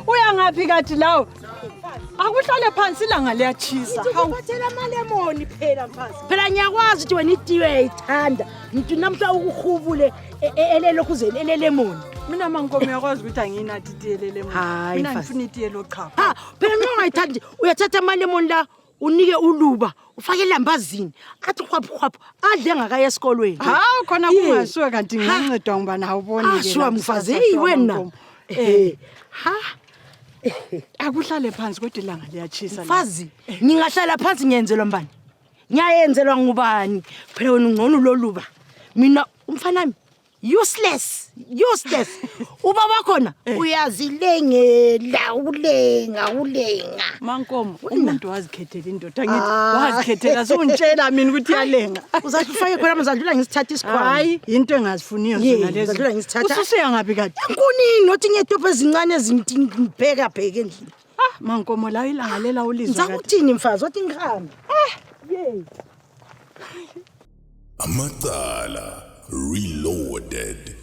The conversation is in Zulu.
Uyangaphi kathi lawo? Akuhlale phansi, ilanga liyatshisa. Hawu. Ngikuphathela amalemoni phela, mfazi. Phela ngiyakwazi ukuthi wena itiye uyayithanda. Ngithi namhla ukuhubule elelokhuzeni elelemoni. Mina, Mankomo, uyakwazi ukuthi angiyinathi itiye lelemoni. Hayi, Mina mfazi. ngifuna itiye lochago. Ha, phela nxa ungayithandi uyathatha amalemoni la, unike uluba, ufake elambazini, athi hwaphu hwaphu, adle engakayi esikolweni. Hawu, khona Ye. kungasuwe kanti Ha. ngingancedwa ngoba nawe ubone Ah, shuwa mfazi, hey wena. Ha. Akuhlale phansi kodwa, ilanga liyatshisa la. Mfazi, ngingahlala phansi ngiyenzelwa mbani? Ngiyayenzelwa ngubani? Phela wena ungcono loluba. Mina umfanami useless, useless. Ubaba khona uyazilengela, ulenga, ulenga. Mankomo, Wena. umuntu wazikhethela indoda, ngithi Ah. wazikhethela, sungitshela mina ukuthi iyalenga. Uzathi ufake khona, mzadlula ngisithatha isikhwama. Hayi, into engazifuniyo Ye, zona lezo. ngizadlula ngisithatha. Ususiya ngaphi kade? Enkunini, nothi ngiyetopha ezincane ezingibheka bheke endlini. Ah, Mankomo, la ilanga lela ulizwa kade. Ngizakuthini mfazi, wathi ngihambe. Amacala Reloaded.